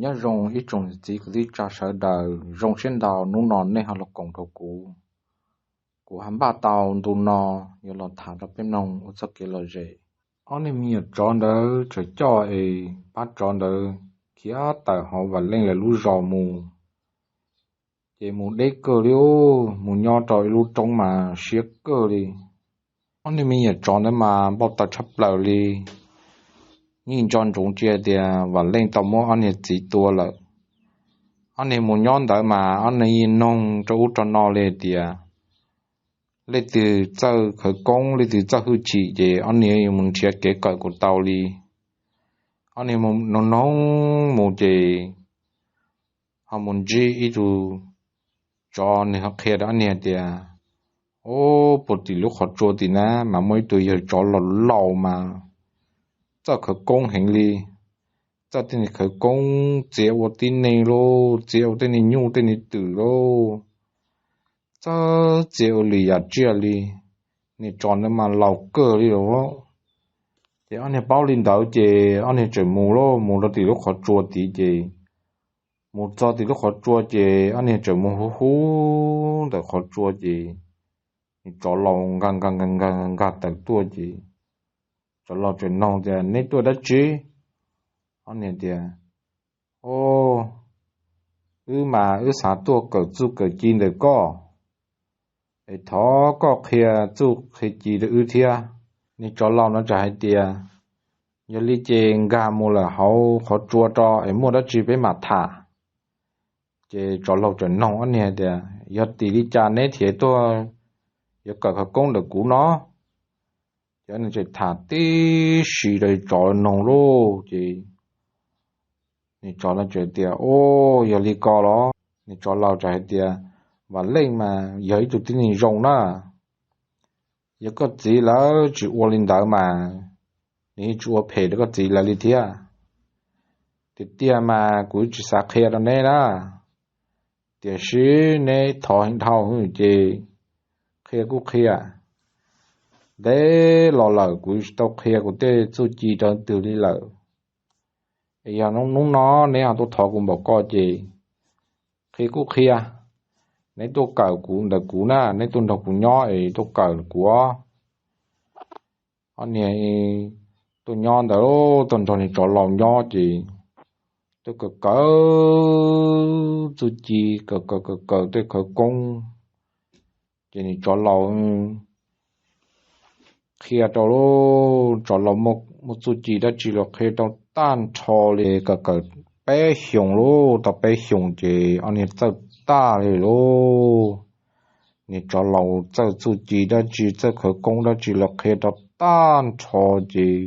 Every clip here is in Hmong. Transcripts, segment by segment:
Nyob zoo ib tsoom niam txiv kwv tij sawv daws, zoo siab ntau hnub no nej ho los koom rau kuv. Kuv ho npaj tau ntu no yuav los tham rau peb mloog ua txoj kev lom zem. Ob niag me nyuam tsov ntawd tseem coj es pab tsov ntawd khiav tawm hauv Vam Leej lawv lub zos mus, ces mus deb kawg li, mus nyob rau ib lub roob mas siab kawg li. Ob niag me nyuam tsov ntawd mas npau taws tshaj plaws li, yeej nco ntsoov cia tias Vam Leej tau muab ob niag txiv tua lawm. Ob niag mus nyob ntawd mas ob niag yeej noog rau ub rau no li tias leej twg txawj khawv koob, leej twg txawj hwj chim ces ob niag yuav mus nrhiav kev kawm kom tau li. Ob niag noog noog mus ces ho mus ntsib ib tug tsov, nws ho qhia rau ob niag tias, Au, puag tim lub qhov tsua tim na mas muaj ib tug yawg tsov laus laus mas txawj khawv koob heev li, txawj tej niag khawv koob txia ua tib neeg lauj, txia ua tej niag nyuj tej niag twm lauj, txawj txia ua lwm yam tsiaj li. Niag tsov ntawd mas laus kawg li lauj. Ces ob niag paub li ntawd ces ob niag tseem mus lauj, mus rau tim lub qhov tsua tid ces mus txog tim lub qhov tsua ces ob niag tseem mus hu hu ntawm qhov tsua ces niag tsov laus nkag nkag nkag nkag nkag tawm tuaj ces tsov laus tseem noog tias, Neb tuaj dab tsi? Ob niag tias, Au, wb mas wb xav tuaj kawm txuj kawm ci ntawm koj, es thov koj qhia txuj qhia ci rau wb thiab. Niag tsov laus no txawm hais tias, Yog li ces nkag mus lawm hauv qhov tsua tso es muaj dab tsi peb mam tham. Ces tsov laus tseem noog ob niag tias, Yog tim li cas neb thiaj tuaj yuav kawm khawv koob ntawm kuv no? Ces ob niag tseem tham tib si rau tsov noog lauj ces niag tsov no tseem tias, Au, yog li ko los? Niag tsov laus tseem hais tias, Vam Leej mas yog ib tug tib neeg zoo na, yog koj txiv lawv tsis ua li ntawd mas nws yeej tsis ua phem rau koj txiv lawv li thiab. Tiag tiag mas kuv tsis xav qhia rau neb na, tiam sis neb thov heev dhau ces qhia kuj qhia. Ntev los lawm kuv tsis tau qhia kuv tej txuj ci rau leej twg li lawm. Es yog hnub no neb ho tuaj thov kuv npaum ko ces qhia kuj qhia. Neb tuaj kawm kuv ntawm kuv na, neb tuaj nrog kuv nyob es tuaj kawm kuv. Ob niag tuaj nyob ntawd, tuaj nrog niag tsov laus nyob ces tuaj kawm kawm txuj ci, kawm kawm kawm kawm tej khawv koob. Ces niag tsov laus qhia rau, tsov laus muaj txuj ci dab tsi los qhia rau tag nrho li. Kawm kawm peb xyoos lauj, tau peb xyoos ces ob niag txawj tag li lauj. Niag tsov laus txawj txuj ci dab tsi, txawj khawv koob dab tsi los qhia rau tag nrho ces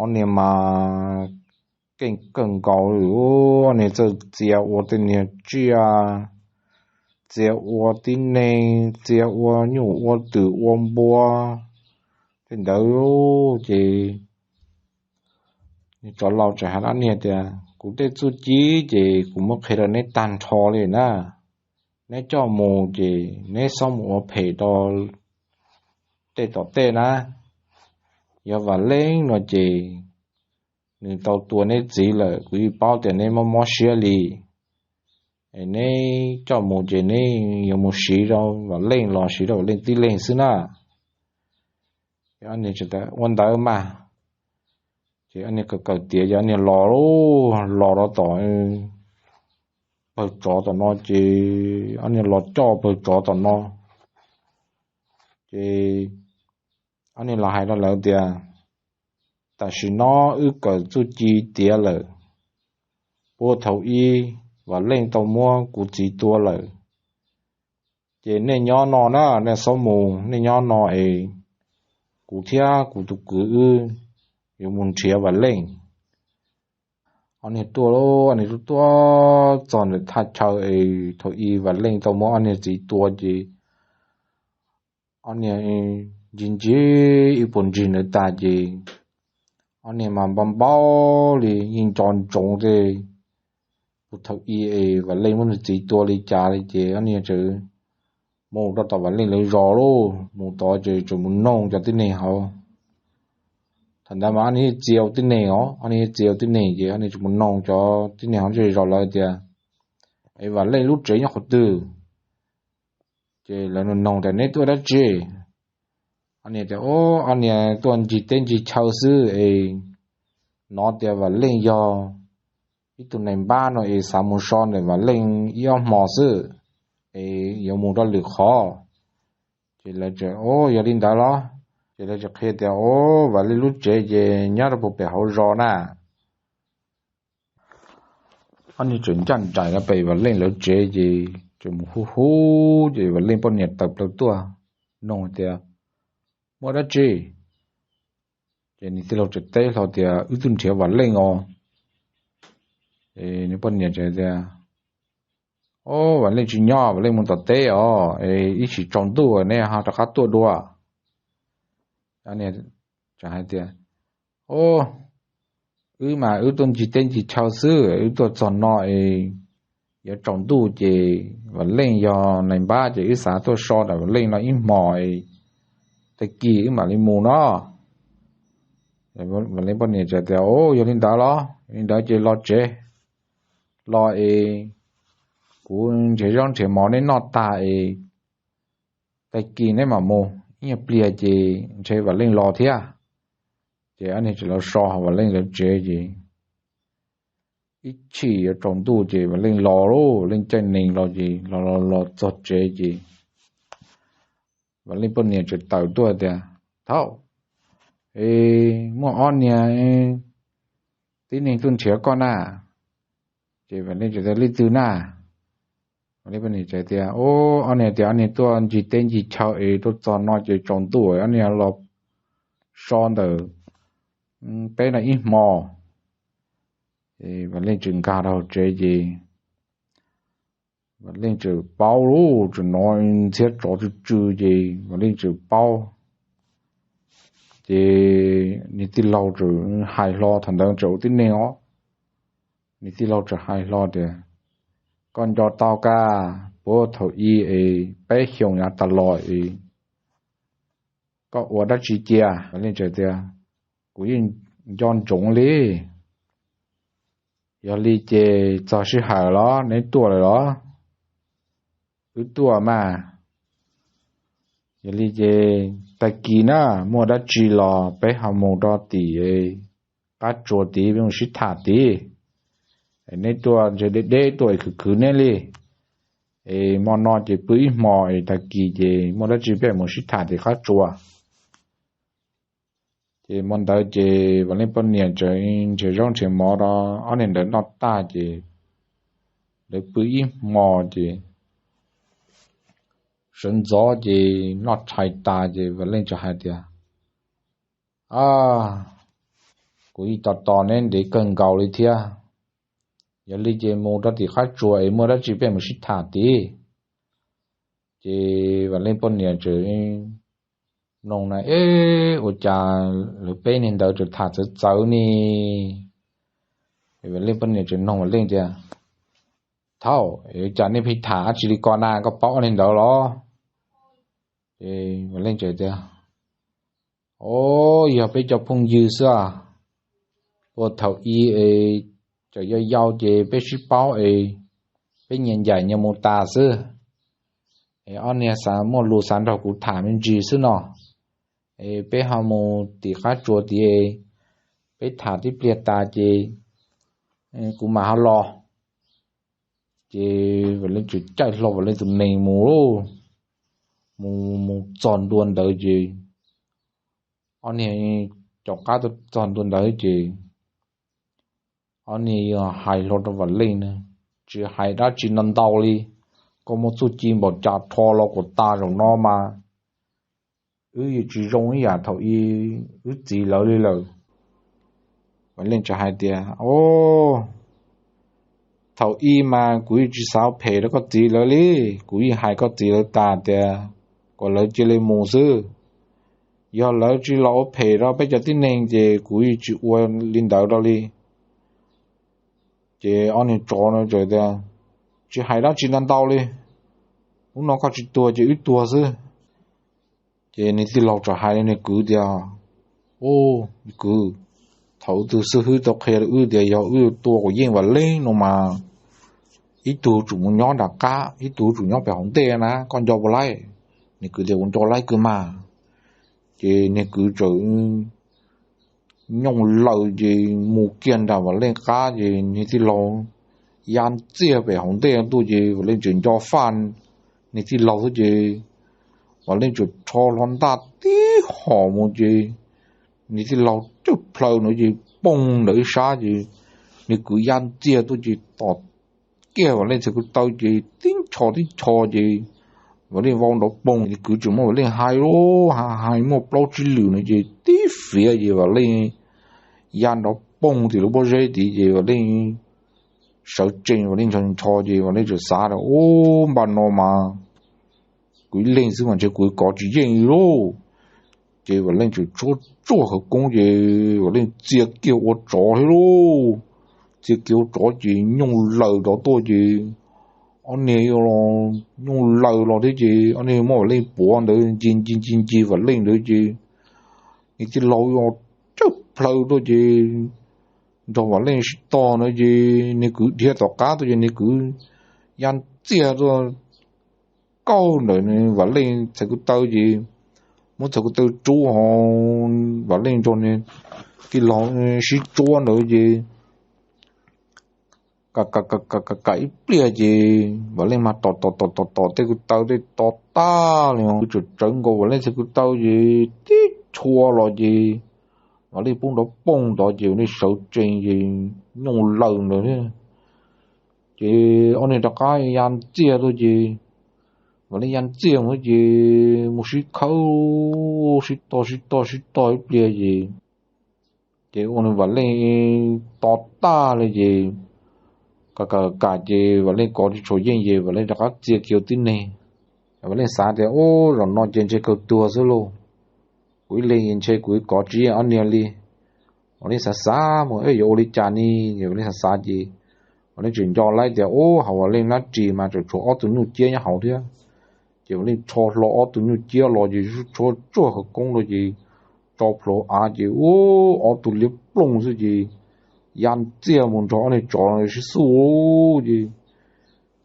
ob niag mas keej kawg nkaus li. Ob niag txawj txia ua tej niag tsiaj, txia ua tib neeg, txia ua nyuj ua twm ua npua tej ntawd. Ces niag tsov laus tseem hais rau ob niag tias, Kuv tej txuj ci ces kuv muab qhia rau neb tag nrho li na. Neb coj mus ces neb txhob mus ua phem rau tej tom tej na. Yog Vam Leej no ces nws tau tua neb txiv lawm, kuv yeej paub tias neb mob mob siab li. Es neb coj mus ces neb yuav mus siv rau Vam Leej los siv rau Vam Leej tib leeg xwb na. Ces ob niag ua ntawd mas, ces ob niag kawm kawm tiav ces ob niag los, los rau tom pawg tsov tom no ces ob niag los coj pawg tsov tom no. Ces ob niag los hais rau lawv tias, Tam sim no wb kawm txuj ci tiav lawm, puag thaum ub Vam Leej tau muab kuv txiv tua lawm, ces nej nyob no na, nej txhob mus, nej nyob no es kuv thiab kuv tus kwv wb yuav mus nrhiav Vam Leej. Ob niag tuaj, ob niag tuaj tuaj txog ntawm thaj chaw es thaum ub Vam Leej tau muab ob niag txiv tua ces ob niag ncig ncig ib puag ncig ntawd tag ces ob niag mas npau npau li yeej nco ntsoov tej puag thaum ub es Vam Leej muab nws txiv tua li cas li ces ob niag tseem mus rau tom Vam Leej lawv zos lauj, mus tod ces tseem mus noog cov tib neeg hauv Thaum ntawd mas ob niag txia ua tib neeg os, ob niag txia ua tib neeg ces ob niag tseem mus noog cov tib neeg hauv zej zos lawv tias, Es Vam Leej lub tsev nyob qhov twg? Ces lawv noog tias, Neb tuaj dab tsi? Ob niag tias, Ob niag tuaj ncig teb ncig chaw xwb es hnov tias Vam Leej yog ib tug nais npab no es xav mus so ntawm Vam Leej ib ob hmo xwb es yuav mus rau lwm qhov. Ces lawv tias, Yog li ntawd los? Ces lawv tseem qhia tias, Au, Vam Leej lub tsev ces nyob rau puag pem hauv zos na. Ob niag tseem ncaj nraim rau pem Vam Leej lawv tsev ces tseem mus hu hu, ces Vam Leej poj niam tawm plaws tuaj noog tias, Muaj dab tsi? Ces nws tij laug tseem teb hlo tias, Wb tuaj nrhiav Vam Leej os. Nws poj niam tias, Au, Vam Leej tsis nyob, Vam Leej mus tom teb os, ib sim tsaus ntuj nej ho rov qab tuaj dua. Tseem hais tias, Au, wb mas wb tuaj ncig teb ncig chaw xwb, wb tuaj txog no es yuav tsaus ntuj ces Vam Leej yog nais npab ces wb xav tuaj so ntawm Vam Leej no ib hmos, tag kis wb mam li mus no. Vam Leej poj niam tias, Au, yog li ntawd los? Yog li ntawd ces los tsev, los es kuv nrhiav zaub nrhiav mov neb noj tag es tag kis neb mam mus, ib nyuag pliag ces ntshe Vam Leej los thiab. Ces ob niag tseem los so hauv Vam Leej lawv tsev ces ib chim yuav tsaus ntuj ces Vam Leej los lauj, Vam Leej caij nees los ces los los los txog tsev ces Vam Leej poj niam tseem tawm tuaj tias, Thaum, muaj ob niag tib neeg tuaj nrhiav koj na. Ces Vam Leej tseem tias, Leej twg na? Vam Leej poj niam tseem tias, Ob niag tias ob niag tuaj ncig teb ncig chaw es tuaj txog no ces tsaus ntuj, ob niag los so ntawm peb no ib hmo. Vam Leej tseem nkag rau hauv tsev ces Vam Leej tseem paub lauj, tseem hnov ntxhiab tsov tsw tsw ces Vam Leej tseem paub. Ces nws tij laug tseem hais hlo, thaum ntawd tseem ua tib neeg os, nws tij laug tseem hais hlo tias, Koj nco tau koj puag thaum ub es peb xyoos yav tas los es koj ua dab tsi cia? Vam Leej tseem tias, Kuv yeej nco ntsoov li. Yog li ces txog sij hawm los neb tuaj lawm los? Wb tuaj mas. Yog li ces tag kis na, muaj dab tsi los peb ho mus rau tim qab tsua tid, peb mus sib tham tid. Neb tuaj ntshe deb deb tuaj es khwv khwv neb li. Es hmo no ces pw ib hmo es tag kis ces muaj dab tsi peb mus sib tham tim qab tsua. Ces hmo ntawd ces Vam Leej poj niam tseem nrhiav zaub nrhiav mov rau ob niag ntawd noj tag ces lawv pw ib hmo ces sawv ntxov ces noj tshais tas ces Vam Leej tseem hais tias, Kuv yeej tos tos neb ntev kawg nkaus li thiab. Yog li ces mus rau tim qab tsua es muaj dab tsi peb mus sib tham tid. Ces Vam Leej poj niam tseem mloog na, Eb, ua cas lawv peb niag ntawd tseem tham txawv txawv ne? Vam Leej poj niam tseem noog Vam Leej tias, Thaum, ua cas nej pheej tham dab tsi li ko na, koj paub ob niag ntawd los? Vam Leej tseem tias, Au, yog peb cov phooj ywg xwb. Puag thaum ub es tseem yau yau ces peb sib paub es peb nyias ncaim nyias mus tas xwb. Es ob niag xav muaj lus xav nrog kuv tham me ntsis xwb no. Es peb ho mus tim qab tsua tid, peb tham tib pliag tas ces kuv mam ho los. Ces Vam Leej tseem caij hlo Vam Leej tus nees mus, mus mus txog ntua ntawd ces ob niag caum qab tuaj txog ntua ntawd ces ob niag yog hais hlo rau Vam Leej na, tsis hais dab tsi ntau ntau li. Koj muaj txuj ci npaum cas rho los kom tas zaum no mas wb yeej tsis zoo ib yam thaum ub wb txiv lawv li lawm. Vam Leej tseem hais tias, Au, thaum ub mas kuv yeej tsis xav ua phem rau koj txiv lawv li. Kuv yeej hais koj txiv lawv tas tias kom lawv cia li mus xwb. Yog lawv tsis los ua phem rau peb cov tib neeg ces kuv yeej tsis ua li ntawd rau li. Ces ob niag tsov no tseem tias, Tsis hais dab tsi ntau ntau li. Hnub no koj tsis tuag ces wb tuag xwb. Ces nws tij laug tseem hais rau nws kwv tias, Au, kwv, thaum tus xib hwb tau qhia rau wb tias yog wb tua quav yeej Vam Leej no mas ib tug tsum mus nyob nram qab, ib tug tsum nyob pem hauv ntej na, koj nco puas laib? Niag kwv tias kuv nco laib kawg mas. Ces niag kwv txawm nyooj laws ces mus kiag nram Vam Leej qab ces niag tij laug ya ntxiag pem hauv ntej tuaj ces Vam Leej tseem nco faj niag tij laug xwb ces Vam Leej tseem rho hlo ntaj tib hom mus ces niag tij laug cawj plhaw ntawd ces poog ntawm ib sab ces niag kwv ya ntxiag tuaj ces tom kiag Vam Leej txhais ko taw ces tib ncho tib ncho ces Vam Leej vau nrov poog. Niag kwv tseem muab Vam Leej hais lauj, hais hais muaj plaub tsib lwm no ces tib fiav ces Vam Leej ya nrov poog tim lub pob zeb tid ces Vam Leej sawv tsees, Vam Leej ncho ncho ces Vam Leej tseem xav tias, Ub, npaj no mas kuv ib leeg xwb mas ntshe kuv kov tsis yeej li lauj. Ces Vam Leej tseem tshuab tsuag khawv koob ces Vam Leej txia kiag ua tsov thiab lauj. Txia kiag ua tsov ces nyooj laws rov tuaj ces ob niag nyooj laws los thiab ces ob niag muab Vam Leej puav ntawd ncig ncig ncig ncig Vam Leej ntawd ces niag tij laug cawj plhaw tuaj ces nrog Vam Leej sib tog ntawd ces niag kwv dhia tom qab tuaj ces niag kwv ya ntxiag tuaj kaug ntawm Vam Leej txhais ko taw ces muab txhais ko taw rub ho Vam Leej nrog niag tij laug sib tsuab ntawd ces kam kam kam kam kam ib pliag ces Vam Leej mas tom tom tom tom tom tej ko taw tej to tag li, kwv tseem tsawv nkaus Vam Leej txhais ko taw ces tib tshua los ces Vam Leej poob nrov poog tod ces Vam Leej sawv tsees ces nyooj laws ntawd thiab. Ces ob niag rov qab ya ntxiag tuaj ces Vam Leej ya ntxiag mus ces mus sib khawb sib tog sib tog sib tog ib pliag ces ces ua nws Vam Leej to tag li ces kam kam kam ces Vam Leej kov tsis tshua yeej ces Vam Leej rov qab txia kiag tib neeg. Vam Leej xav tias, Ub, zaum no ces ntshe kawg tuag xwb lauj, kuv ib leeg ntshe kuv kov tsis yeej ob niag li. Vam Leej xav xav mus yuav ua li cas ni, Vam Leej xav xav ces Vam Leej tseem nco laib tias, Ub, hauv Vam Leej lab ris mas tseem tshuav ob tug nyuj ciab nyob hauv thiab. Ces Vam Leej rho hlo ob tug nyuj ciab los ces tshuab tsuag khawv koob los ces tso plhuav av ces ub, ob tug liab ploog xwb ces ya ntxiag mus nrog ob niag tsov sib xub ces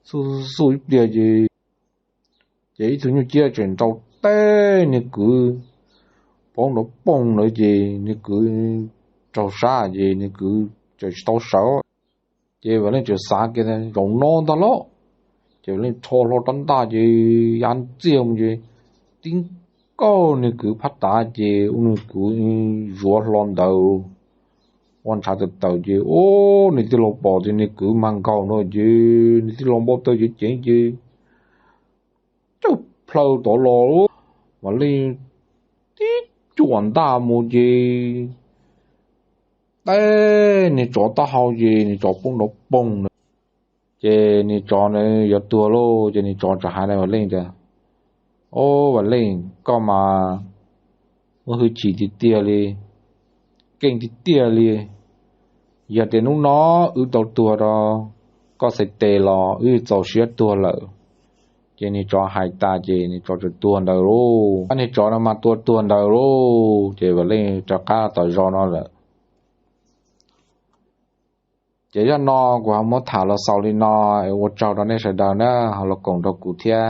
xub xub ib pliag ces ces ib tug nyuj ciab tseem nrau teb niag kwv poob nrov poog ntawd ces niag kwv raug sab ces niag kwv tseem tsis tau sawv. Ces Vam Leej tseem xav kiag zaum no ntag lauj, ces Vam Leej rho hlo rab ntaj ces ya ntxiag mus ces tib nkaug niag kwv phab tav ces ua niag kwv zuav hlo ntawd ua ntshav tawm tawm ces ub, niag tij laug pom tias niag kwv mag nkaus no ces niag tij laug npau taws ceev ceev ces cawj plhaw tod los, Vam Leej tib cuam ntaj mus ces teb niag tsov taub hau ces niag tsov poob nrov poog na. Ces niag tsov na yuav tuag lauj ces niag tsov txawm hais rau Vam Leej tias, Au, Vam Leej, koj mas muaj hwj chim tiag tiag li, keej tiag tiag li. Yog tias hnub no wb tau tuag rau koj txhais tes los wb txaus siab tuag lawm. Ces niag tsov hais tas ces niag tsov txawm tuag ntawd lauj. Niag tsov no mas tua tuag ntawd lauj ces Vam Leej rov qab tom zos no lawm. Ces zaj no kuv ho muab tham los xaus li no, ua tsaug rau nej sawv daws na, ho los koom rau kuv thiab.